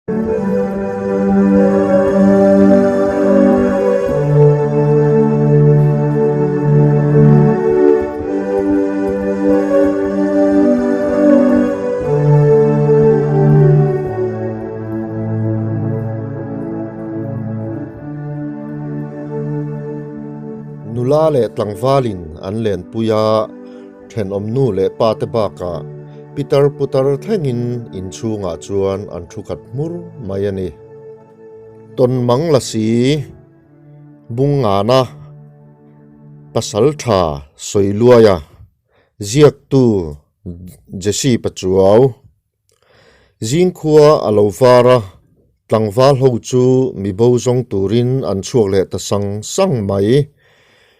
Nula leh tlangvalin an lenpui a, thenawm nu leh pa te bakah pitar putar thlengin inchhungah chuan an thu khat hmur mai a ni. Tawnmang la si Bungngana pasal tha Sawiluaia ziaktu Jesse Pachuau Zingkhua a lo var a, tlangval ho chu mi bo zawng turin an chhuak leh ta sang sang mai.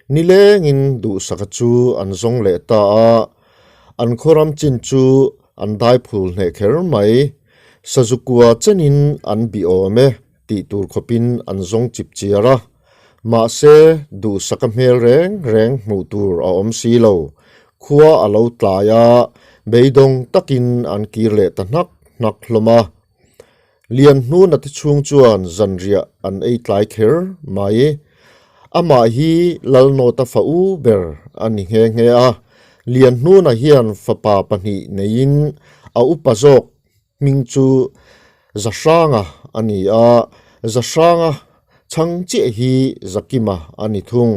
Nilengin duhsaka chu an zawng leh ta a, an khawram chin chu an dai phul hneh kher mai. Sazukua chenin an bih awm e tih tur khawpin an zawng chip chiar a, mahse duhsaka hmel reng reng hmuh tur a awm si lo. Khua a lo tlai a, beidawng takin an kir leh ta hnak hnak hlawm a. Lian hnuna te chhung chuan zanriah an ei tlai kher mai. Amah hi Lalnawta fa u ber a ni nghe nghe a, Lian hnuna hian fapa pahnih neiin a upa zawk hming chu Zahranga a ni a, Zahranga chhang chiah hi Zakima a ni thung.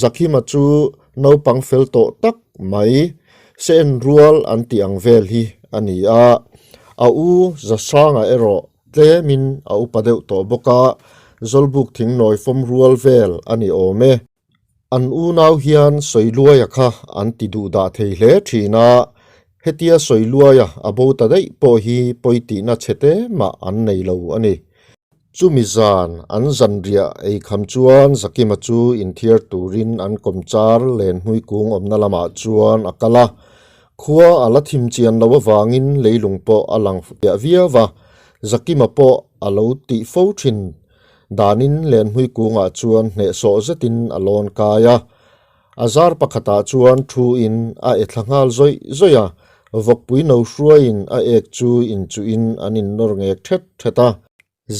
Zakima chu naupang fel tawh tak mai, se en rual an tih ang vel hi a ni a, a u Zahranga erawh tlemin a upa deuh tawh bawk a, Zawlbuk thingnawi fawm rual vel a ni awm e. An unau hian Sawiluaia kha an ti duh dah thei hle thin a, hetia Sawiluaia a bo ta daih pawh hi pawi tihna chhe te mah an nei lo a ni. Chumi zan an zanriah ei kham chuan Zakima chu inthiar turin an kawmchar lenhmui kung awmna lamah chuan a kal a, khua a la thim chian loh avangin leilung pawh a lang fiah viau va, Zakima pawh a lo tih fo thin Danin lenhmui kungah chuan hnehsawh zetin a lawn kai a, a zar pakhatah chuan thuin a e thla nghal zawih zawih a, vawkpui no hruaiin a ek chu inchuhin an innawr ngek thet thet a.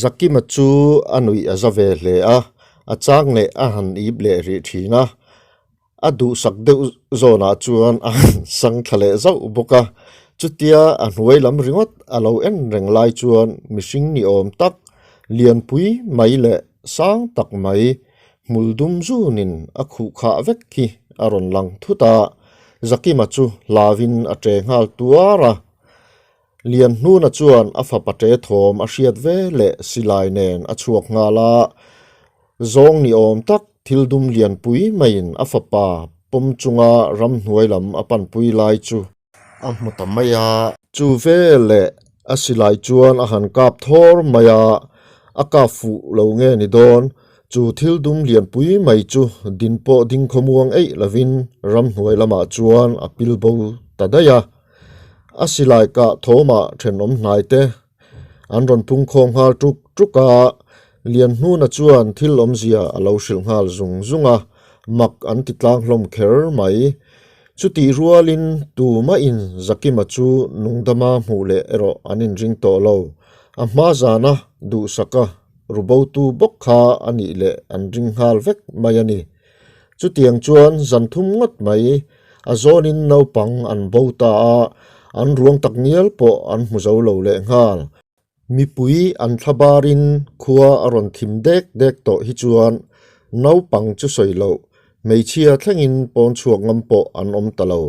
Zakima chu a nuih a za ve hle a, a chang leh a han ip leh rih thin a, a duhsak deuh zawnah chuan a han sang thla leh zauh bawk a, chutia a hnuai lam ringawt a lo en reng lai chuan mihring ni awm tak lianpui mai leh sang tak mai hmul dum zunin a khuh khah vek hi a rawn lang thut a, Zakima chu hlauin a ṭe nghal tuar a. Lianhnuna chuan a fapa ṭe thawm a hriat ve leh silai nen a chhuak nghal a, zawng ni awm tak thil dum lianpui maiin a fapa pawm chunga ramhnuai lam a panpui lai chu a hmu ta mai a. Chu ve leh a silai chuan a han kap thawr mai a, a kap fuh lo nge ni dawn, chu thil dum lianpui mai chu din pawh ding khawmuang eih lovin ramhnuai lamah chuan a pil bo ta daih a. A silai kah thawmah thenawm hnai te an rawn pung khawm nghal tuk tuk a, Lianhnuna chuan thil awmzia a lo hrilh nghal zung zung a, mak an ti tlang hlawm kher mai. Chutih rualin tumahin Zakima chu nungdama hmuh leh erawh an inring tawh lo. A hma zana duhsaka rubotu bawk kha a nih leh an ring nghal vek mai a ni. Chutiang chuan zan thum ngawt mai A zawnin naupang an bo ta a, an ruang tak ngial pawh an hmu zo lo leh nghal. Mipui an thla barin khua a rawn thim dek dek tawh hi chuan naupang chu sawi loh, hmeichhia thlengin pawn chhuak ngam pawh an awm ta lo.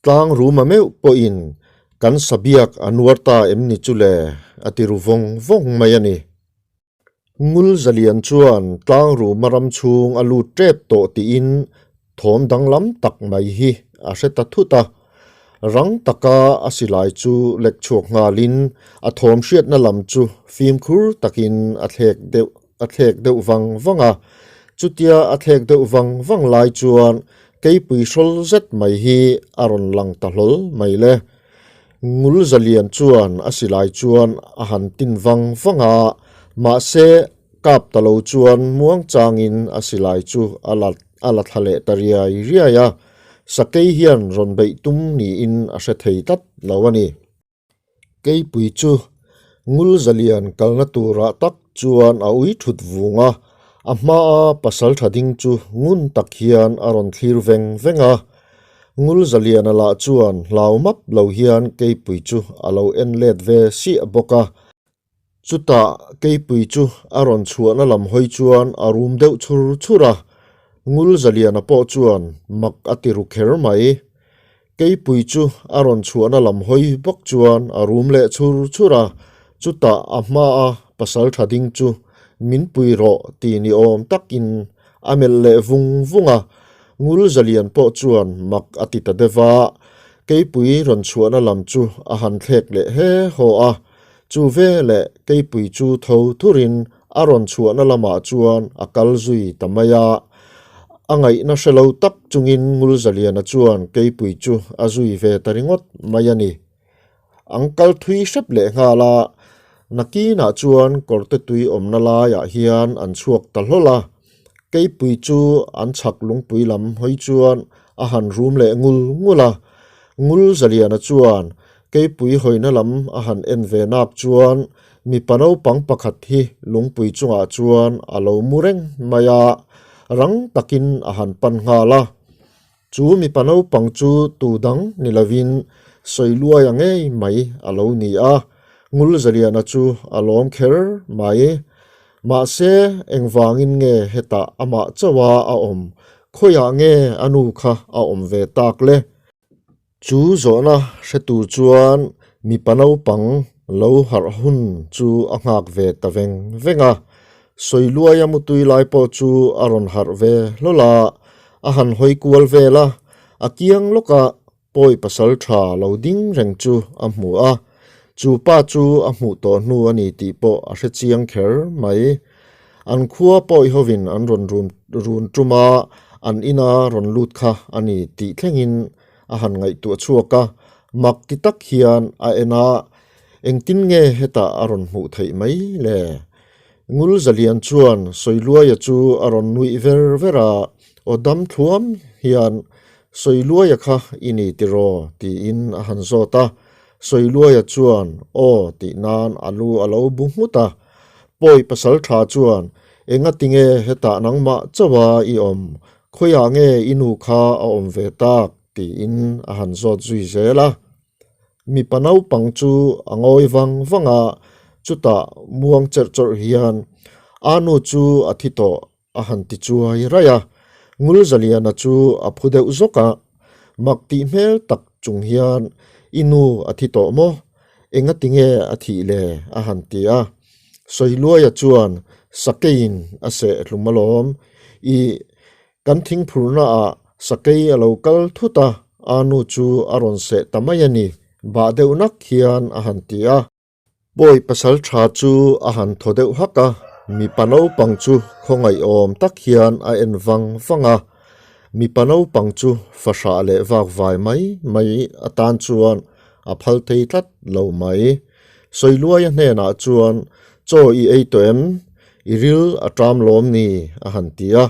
Tlang ruma meuh pawhin kan sabiak a nuar ta em ni chu le a ti ru vawng vawng mai a ni. Ngul Zalian chuan tlangruma ram chhung a lut tep tawh tiin thawm danglam tak mai hi a hre ta thut a. Rang taka a silai chu lek chhuak nghalin a thawm hriatna lam chu fimkhur takin a thlek deuh a thlek deuh vang vang a. Chutia a thlek deuh vang vang lai chuan keipui hrawl zet mai hi a rawn lang ta hlawl mai le. Ngul Zalian chuan a silai chuan a han tin vang vang a, mahse kap ta lo chuan muang changin a silai chu a la a la thla leh ta riai riai a, sakei hian rawn beih tum niin a hre thei tlat lo a ni. Keipui chu. Ngulzalian kalna turah tak chuan a ui thut vung a, a hmaa pasaltha ding chu ngun tak hian a rawn thlir veng veng a. Ngulzaliana lah chuan hlau map lo hian keipui chu a lo en let ve siah bawk a. Chutah keipui chu a rawn chhuahna lam hawi chuan a rum deuh chhur chhur a, Ngulzaliana pawh chuan mak a ti ru kher mai. Keipui chu a rawn chhuahna lam hawi bawk chuan a rum leh chhur chhur a, chutah a hmaa pasal tha ding chu min pui rawh ti ni awm takin a melh leh vung vung a, Ngul Zalian pawh chuan mak a ti ta deuh a, Keipui rawn chhuahna lam chu a han thlek leh he haw a, chu veleh Keipui chu tho thurin a rawn chhuahna lamah chuan a kal zui ta mai a. A ngaihna hre lo tak chungin Ngulzaliana chuan Keipui chu a zui ve ta ringawt mai a ni. An kal thui hrep leh nghal a, nakinah chuan kawrte tui awmna laiah hian an chhuak ta hlawl a. Keipui chu an chhak lungpui lam hawi chuan a han rum leh ngul ngul a. Ngulzaliana chuan Keipui hawina lam a han en ve nak chuan Mipa naupang pakhat hi lungpui chungah chuan a lo mu reng mai a, rang takin a han pan nghal a. Chu mipa naupang chu tu dang ni lovin Sawiluaia ngei mai a lo ni a, Ngulzaliana chu a lawm kher mai. Mahse, engvangin nge hetah amah chauha a awm, khawiah nge a nu kha a awm ve tak le? Chu zawhna hre tur chuan mipa naupang lo harh hun chu a nghak ve ta veng veng a. Sawiluaia mutui lai pawh chu a rawn harh ve hlawl a, a han hawi kual vel a, a kiang lawka pawi pasal tha lo ding reng chu a hmu a. Chu pa chu a hmuh tawh hnu a ni tih pawh a hre chiang kher mai. An khua pawi hovin an rawn run tum a, an ina rawn lut kha a ni tih thlengin a han ngaihtuah chhuak a, mak ti tak hian a en a, engtin nge hetah a rawn hmuh theih mai le? Ngul Zalian chuan Sawiluaia chu a rawn nuih ver ver a, aw dam thluam hian Sawiluaia kha i ni tiraw? tiin a han zawt a, Sawiluaia chuan aw tih nan a lu a lo bu nghut a, Pawi pasal tha chuan engatinge hetah nangmah chauha i awm? Khawiah nge i nu kha a awm ve tak? tiin a han zawt zui zel a. Mipa naupang chu a ngawi vang vang a, chutah muang cherh chawrh hian a nu chu a thi tawh a han ti chuai raih a. Ngulzaliana chu a phu deuh zawk a, mak tih hmel tak chung hian i nu a thi tawh maw? Engatinge a thih le? a han ti a. Sawiluaia chuan sakeiin a seh hlum alawm. I kan thingphurnaah sakei a lo kal thut a, a nu chu a rawn seh ta mai a ni, bah deuh nak hian a han ti a. Pawi pasal tha chu a han thaw deuh hak a, mipa naupang chu khawngaihawm tak hian a en vang vang a. Mipa naupang chu fahrah leh vak vai mai mai atan chuan a phal thei tlat lo mai. Sawiluaia hnenah chuan, Chaw i ei tawh em? I ril a ṭam lawm ni? a han ti a.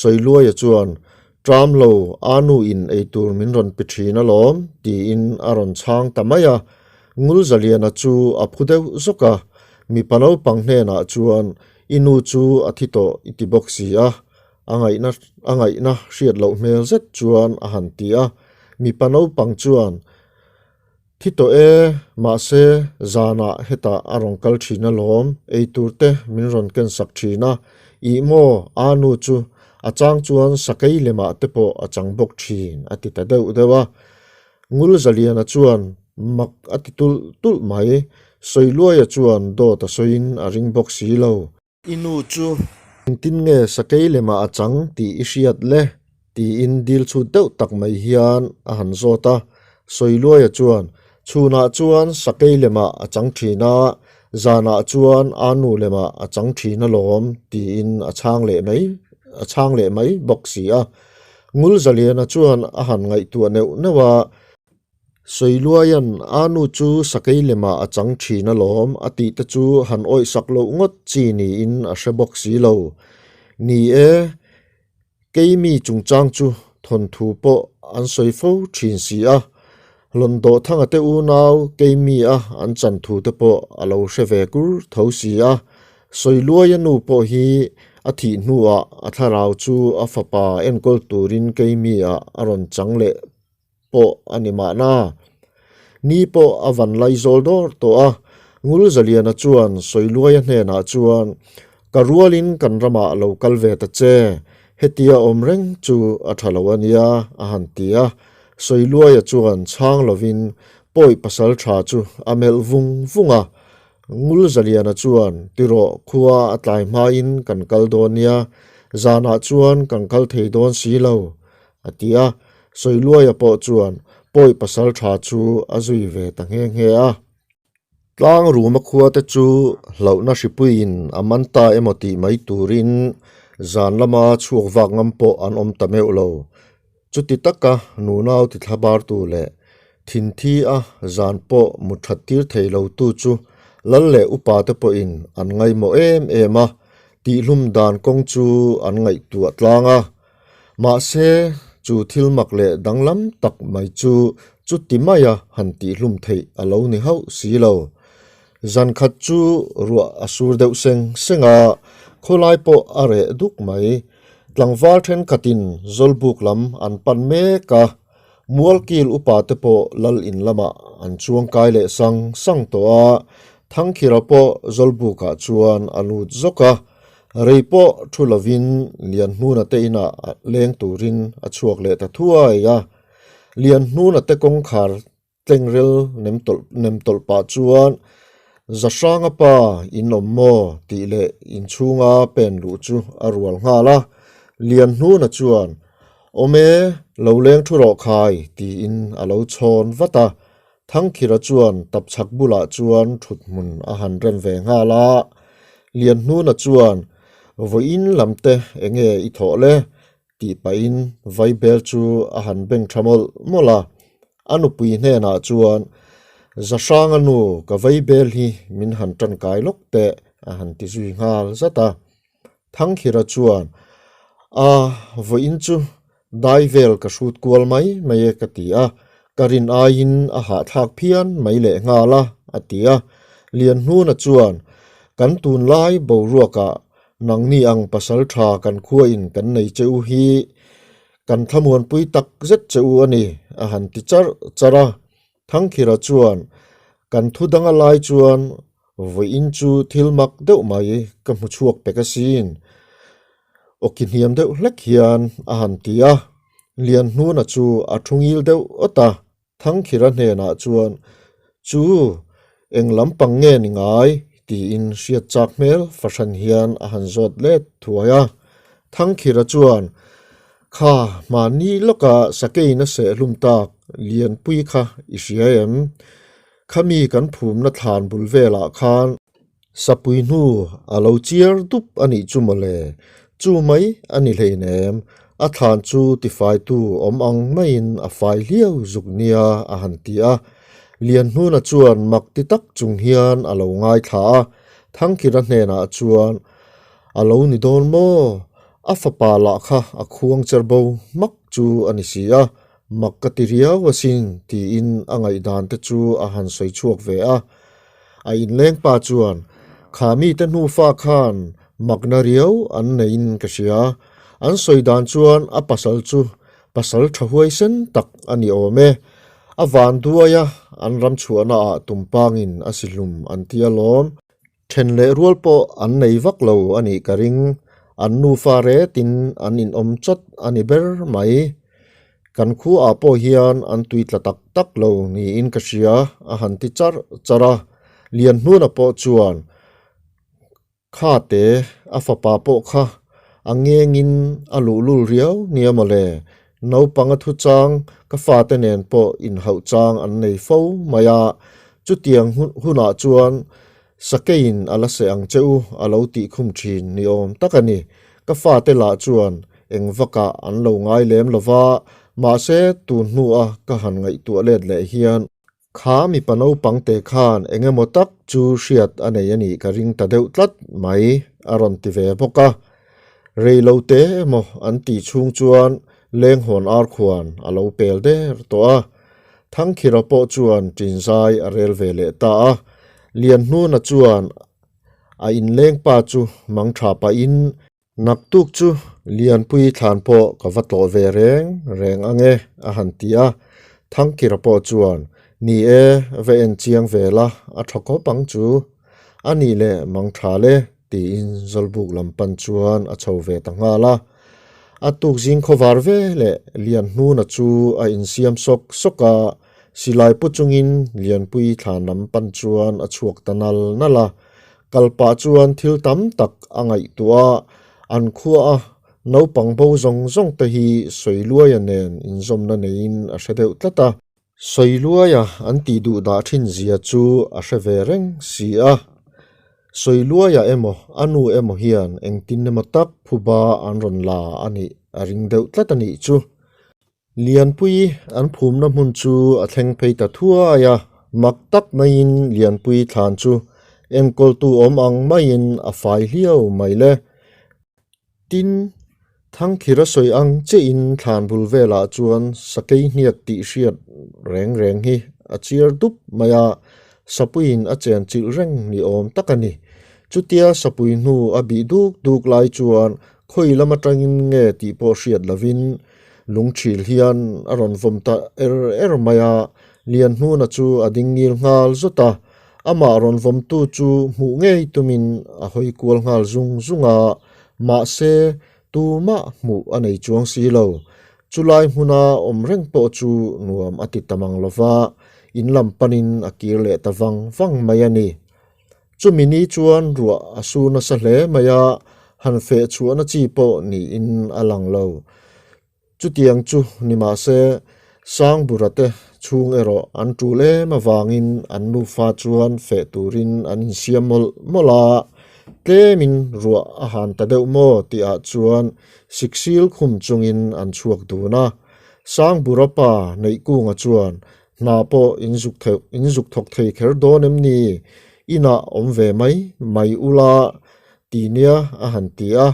Sawiluaia chuan, Ṭam lo, a nu in ei tur min rawn pe ṭhin alawm, tiin a rawn chhang ta mai a. Ngulzaliana chu a phu deuh zawk a, mipa naupang hnenah chuan, I nu chu a thi tawh i ti bawk si a, a ngaihna a ngaihna hriat loh hmel zet chuan a han ti a. Mipa naupang chuan, Thi tawh e, mahse zanah hetah a rawn kal thin alawm, eitur te min rawn ken sak thin a, ih maw a nu chu a chang chuan sakei lemah te pawh a chang bawk thin a ti ta deuh deuh a. Ngulzaliana chuan mak a ti tulh tulh mai, Sawiluaia chuan dawt a sawiin a ring bawk si lo. I nu chu engtin nge sakei lemah a chang tih i hriat le? tiin dil chhut deuh tak mai hian a han zawt a. Sawiluaia chuan, Chhunah chuan sakei lemah a chang thin a, zanah chuan a nu lemah a chang thin alawm tiin a chhang leh mai a chhang leh mai bawk si a. Ngulzaliana chuan a han ngaihtuah neuh neuh a. Sawiluaia'n a nu chu sakei lemah a chang thin alawm a tih te chu han awihsak loh ngawt chi niin a hre bawk si lo. Ni e, keimi chungchang chu thawnthu pawh an sawi fo thin si a. Hlawndawhthanga te unau keimi a an chan thu te pawh a lo hre ve kur tho si a. Sawiluaia nu pawh hi a thih hnuah a thlarau chu a fapa enkawl turin keimi ah a rawn chang leh pawh a ni mahna. Ni pawh a van lai zawl dawr tawh a, Ngulzaliana chuan Sawiluaia hnenah chuan, Ka rualin kan ramah lo kal ve ta che, hetia awm reng chu a tha lo a nia, a han ti a. Sawiluaia chuan chhang lovin pawi pasal tha chu a melh vung vung a. Ngulzaliana chuan, Tirawh, khua a tlai hmain kan kal dawn nia, zanah chuan kan kal thei dawn si lo, A ti a, Sawiluaia pawh chuan pawi pasal tha chu a zui ve ta nghe nghe a. Tlang ruma khua te chu hlauhna hripuiin a man ta emaw tih mai turin zan lama chhuak vak ngam pawh an awm ta meuh lo. Chuti taka nunau ti thlabartu leh thinthi a zan pawh mut that tir thei lo tu chu lal leh upa te pawhin an ngaihmawh em em a, tihlum dan kawng chu an ngaihtuah tlang a. Mahse, chu thil mak leh danglam tak mai chu chuti maia han tihhlum theih a lo ni hauh si lo. Zan khat chu ruah a sur deuh seng seng a, khawlai pawh a reh duk mai. Tlangval thenkhatin Zawlbuk lam an pan mek a, Mualkil upa te pawh lal in lamah an chuang kai leh sang sang tawh a, Thangkhira pawh Zawlbukah chuan a lut zawk a, Rei pawh thu lovin Lianhnuna te inah leng turin a chhuak leh ta thuai a. Lianhnuna te kawngkhar tlengrel nem tawlh nem tawlh pah chuan Zahranga pa in awm maw tih leh inchhunga pen luh chu a rual nghal a. Lianhnuna chuan Awm e, lo leng thu rawh khai tiin a lo chhawn vat a. Thangkhira chuan tapchhak bulah chuan thut hmun a han rem ve nghal a, Lianhnuna chuan vawiin lam te enge i thawh le? tih pahin vaibel chu a han beng tha mawlh mawlh a, a nupui hnenah chuan Zahranga nu ka vaibel hi min han tangkai lawk teh a han ti zui nghal zat a. Thangkhira chuan, A, vawiin chu dai vel ka hrut kual mai mai e ka ti a, ka rin aiin a hahthlak phian mai leh nghal a, a ti a. Lianhnuna chuan, Kan tunlai boruakah nangni ang pasal tha kan khuain kan nei che u hi kan thlamuanpui tak zet che u a ni, a han ti charh charh a. Thangkhira chuan, Kan thu danga lai chuan vawiin chu thil mak deuh mai ka hmu chhuak pek asin. Awki hniam deuh hlek hian a han ti a, Lianhnuna chu a thu ngil deuh awt a. Thangkhira hnenah chuan, Chu, eng lampang nge ni ngai? tiin hriat chak hmel fahran hian a han zawt let thuai a. Thangkhira chuan, Kha, mahni lawka sakeiin a sehhlum tak Lianpui kha i hria em? Khami kan phumna thlan bul velah khan sapui hnu a lo chiar dup a nih chu mawle, chu mai a ni hleinem, a thlan chu tifaitu awm ang maiin a fai hliau zuk nia a han ti a. Lianhnuna chuan mak ti tak chung hian a lo ngaithla a, Thangkhira hnenah chuan, A lo ni dawn maw? A fapa lah kha a khuang cher bo hmak chu a ni si a, mak ka ti riau asin tiin a ngaihdan te chu a han sawi chhuak ve a. A inleng pa chuan, Kha mite hnufa khan makna riau an neiin ka hria. An sawi dan chuan a pasal chu pasal tha huaisen tak a ni awm e. A van duai a, an ram chhuahnaah tumpangin a si hlum an ti alawm. Then leh rual pawh an nei vak lo a nih ka ring, an nufa retin an inawm chawt a ni ber mai. Kan khuaah pawh hian an tui tla tak tak lo niin ka hria a han ti charh charh a, Lianhnuna pawh chuan Khate a fapa pawh kha a ngengin a luhlul riau nia mawle, naupang a thu chang ka fate nen pawh inhauh chang an nei fo mai a, chutiang hunah chuan sakeiin a la seh ang che u a lo tih khum thin ni awm tak a ni. Ka fate lah chuan eng vakah an lo ngai lem lo va, mahse tun hnua ka han ngaihtuah let leh hian Kha mipa naupang te khan eng emaw tak chu hriat a nei a nih ka ring ta deuh tlat mai a rawn ti ve bawk a. Rei lo te emaw an tih chhung chuan lenghawn arkhuan a lo pel der tawh a. Thangkhira pawh chuan ṭinzai a rel ve leh ta a. Lianhnuna chuan a inleng pa chu mang ṭha pahin, Naktuk chu Lianpui thlan pawh ka va tlawh ve reng reng ang e, a han ti a. Thangkhira pawh chuan, Ni e, va en chiang ve la, a ṭha khawp ang chu. A nih leh mang ṭha le, tiin Zawlbuk lam pan chuan a chho ve ta nghal a. A tuk zing khawvar ve leh Lianhnuna chu a insiam sawk sawk a, silai pu chungin Lianpui thlan lam pan chuan a chhuak ta nal nal a. Kal pah chuan thil tam tak a ngaihtuah a, an khua a naupang bo zawng zawng te hi Sawiluaia nen inzawmna neiin a hre deuh tlat a. Sawiluaia an tih duh dah thin zia chu a hre ve reng si a. Sawiluaia emaw a nu emaw hian engtin emaw tak phuba an rawn la a nih a ring deuh tlat a nih chu. Lianpui an phumna hmun chu a thleng phei ta thuai a, mak tak maiin Lianpui thlan chu enkawltu awm ang maiin a fai hliau mai le. Tin, Thangkhira sawi ang chiahin thlan bul velah chuan sakei hniak tih hriat reng reng hi a chiar dup mai a, sapuiin a chen chilh reng ni awm tak a ni. Chutia sapui hnu a bih duk duk lai chuan khawi lam atangin nge tih pawh hriat lovin lungthil hian a rawn vawm ta er er mai a, Lianhnuna chu a ding ngil nghal zawt a. Amah rawn vawmtu chu hmuh ngei tumin a hawi kual nghal zung zung a, mahse tumah hmuh a nei chuang si lo. Chulai hmuna awm reng pawh chu nuam a ti ta mang lo va, in lam panin a kir leh ta vang vang mai a ni. Chumi ni chuan ruah a su nasa hle mai a, han feh chhuahna chi pawh niin a lang lo. Chutiang chu ni mah se, Sangbura te chhung erawh an tul em avangin an nufa chuan feh turin an insiam mawlh mawlh a, tlemin ruah a han ta deuh maw tihah chuan siksil khum chungin an chhuak dun a. Sangbura pa Neihkunga chuan hna pawh in zuk thawk thei kher dawn em ni? Inah awm ve mai mai ula ti nia a han ti a.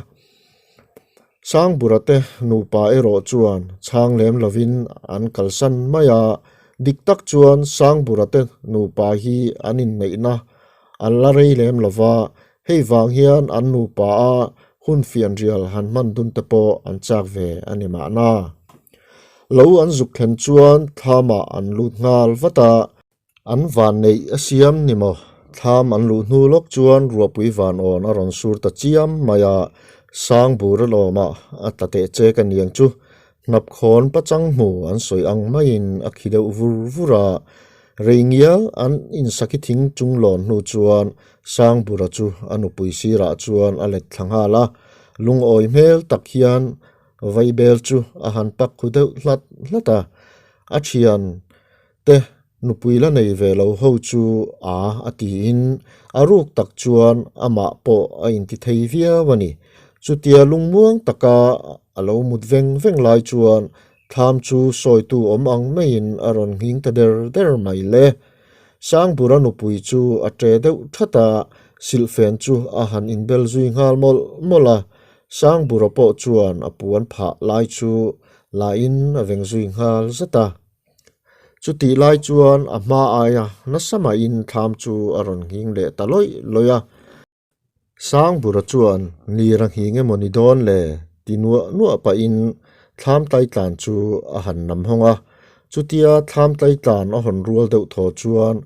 Sangbura te nupa erawh chuan chhang lem lovin an kalsan mai a, dik tak chuan Sangbura te nupa hi an inneihna an la rei lem lova, hei vang hian an nupa a hun fianrial han hman dun te pawh an chak ve a ni mahna. Lo an zuk thlen chuan thlamah an lut nghal vat a. An van neih a siam ni maw? Thlam an luh hnu lawk chuan ruahpui van awn a rawn sur ta chiam mai a, sang bur a lawm a, a tla teh che ka niang chu. Hnapkhawn pachang hmu an sawi ang maiin a khi deuh vur vur a. Rei ngial an insakhi thing chung lawn hnu chuan Sangbura chu a nupui sirah chuan a let thla nghal a, lungawi hmel tak hian vaibel chu a han pak khu deuh hlat hlat a, a thian te nupui la nei ve lo ho chu a a tiin a ruk tak chuan amah pawh a inti thei viau a ni. Chutia lungmuang taka a lo mut veng veng lai chuan thlam chu sawitu awm ang maiin a rawn nghing ta der der mai le. Sangbura nupui chu a ṭe deuh that a, silhfen chu a han inbel zui nghal mawlh mawlh a. Sangbura pawh chuan a puan phah lai chu lain a veng zui nghal zat a. Chutih lai chuan a hma aia nasa mahin thlam chu a rawn nghing leh ta lawih lawih a. Sangbura chuan lir a nghing emaw ni dawn le ti nuah nuah pahin thlam tlaitlan chu a han nam hawng a. Chutia thlam tlaitlan a hawn rual deuh thaw chuan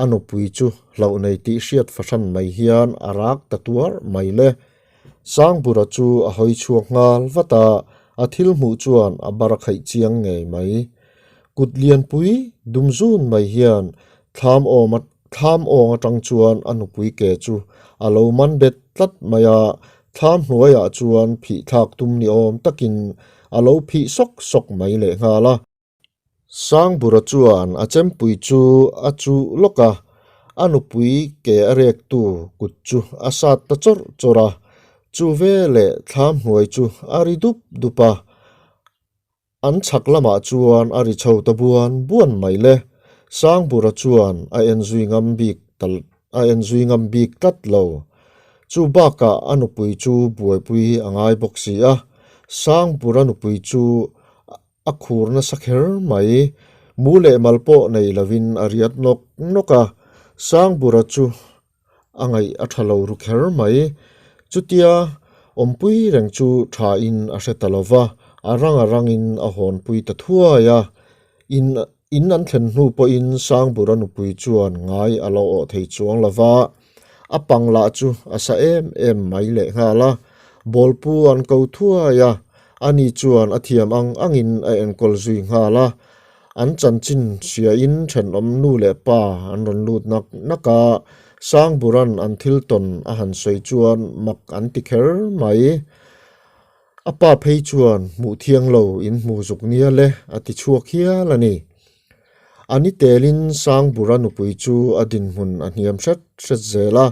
a nupui chu hlauh nei tih hriat fahran mai hian a rak ta tuar mai le. Sangbura chu a hawi chhuak nghal vat a, a thil hmuh chuan a bar a khaih chiang ngei mai. Kut lianpui dum zun mai hian thlam awm thlam awng atang chuan a nupui ke chu a lo man bet tlat mai a, thlam hnuaiah chuan phih thlak tum ni awm takin a lo phih sawk sawk mai lehnghal a. Sangbura chuan a chempui chu a chuh lawk a, a nupui ke a rektu kut chu a sat ta chawrh chawrh a, chu veleh thlam hnuai chu a ri dup dup a, an chhak lamah chuan a ri chho ta buan buan mai le. Sangbura chuan a en zui ngam bik ta a en zui ngam bik tlat lo. Chu bakah a nupui chu buaipui a ngai bawk si a, Sangbura nupui chu A khur nasa kher mai. Mu leh mal pawh nei lovin a riat nawk nawk a, Sangbura chu a ngaih a tha lo ru kher mai. Chutia awmpui reng chu thain a hre ta lo va, a rang a rangin a hawnpui ta thuai a. In in an thlen hnu pawhin Sangbura nupui chuan ngai a lo awh thei chuang lo va, a pang lah chu a sa em em mai lehnghal a. Bawlpu an ko thuai a, ani chuan a thiam ang angin a enkawl zui nghal a. An chanchin hriain thenawm nu leh pa an rawn lut nak nak a, Sangburan an thil tawn a han sawi chuan mak an ti kher mai. A pa phei chuan hmuh thiang lo in hmu zuk nia le a ti chhuak hial a ni. A ni telin Sangbura nupui chu a dinhmun a hniam hret hret zel a,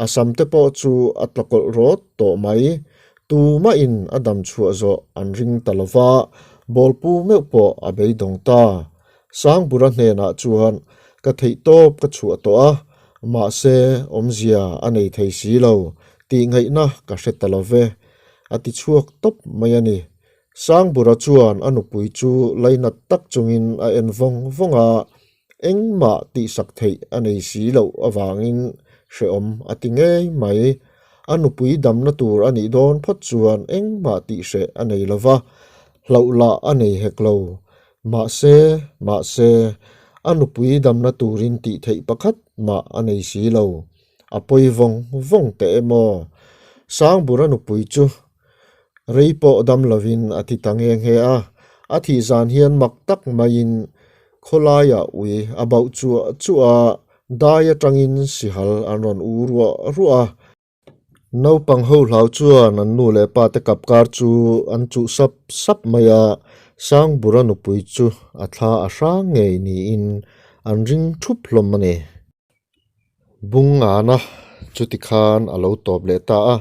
a sam te pawh chu a tla kawlh rawt tawh mai. Tumahin a dam chhuah zawh an ring ta lo va, bawlpu meuh pawh a beidawng ta. Sangbura hnenah chuan ka theihtawp ka chhuah tawh a, mahse awmzia a nei thei si lo tih ngaihna ka hre ta lo ve, a ti chhuak tawp mai a ni. Sangbura chuan a nupui chu lainat tak chungin a en vawng vawng a, engmah tihsak theih a nei si loh avangin hrehawm a ti ngei mai. A nupui damna tur a nih dawn phawt chuan engmah tihhreh a nei lo va, hlauh lah a nei hek lo. Mahse, mahse, a nupui damna turin tih theih pakhat mah a nei si lo. A pawi vawng vawng teh em aw? Sangbura nupui chu Rei pawh dam lovin a ti ta nghe nghe a, a thih zan hian mak tak maiin khawlaiah ui a bauh chuah chuah a, dai atangin sihal an rawn u ruah ruah a. Naupang ho hlau chuan an nu leh pa te kap kar chu an chuh sap sap mai a, Sangbura nupui chu a thla a hrang ngei niin an ring thup hlawm a ni. Bungana chuti khan a lo tawp leh ta a,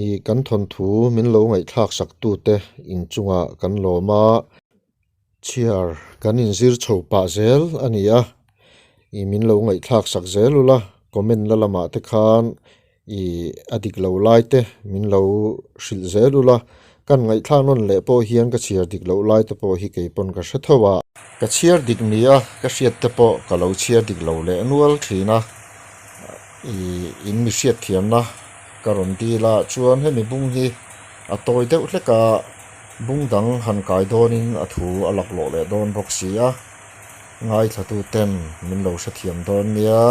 ih kan thawnthu min lo ngaihthlak sak tute inchungah kan lawm a, chhiar kan inzir chho pah zel a ni a, ih min lo ngaihthlak sak zel ula comment la lamah te khan Ih a dik lo lai te min lo hrilh zel ula, kan ngaihthlak nawn leh pawh hian ka chhiar dik loh lai te pawh hi kei pawn ka hre tho a. Ka chhiar dik nia ka hriat te pawh ka lo chhiar dik lo leh nual thin a, ih in mi hriat thiamna ka rawn dil a chuan hemi bung hi a tawi deuh hlek a, bung dang han kai dawnin a thu a laklawh leh dawn bawk si a, ngaithla tu ten min lo hrethiam dawn nia.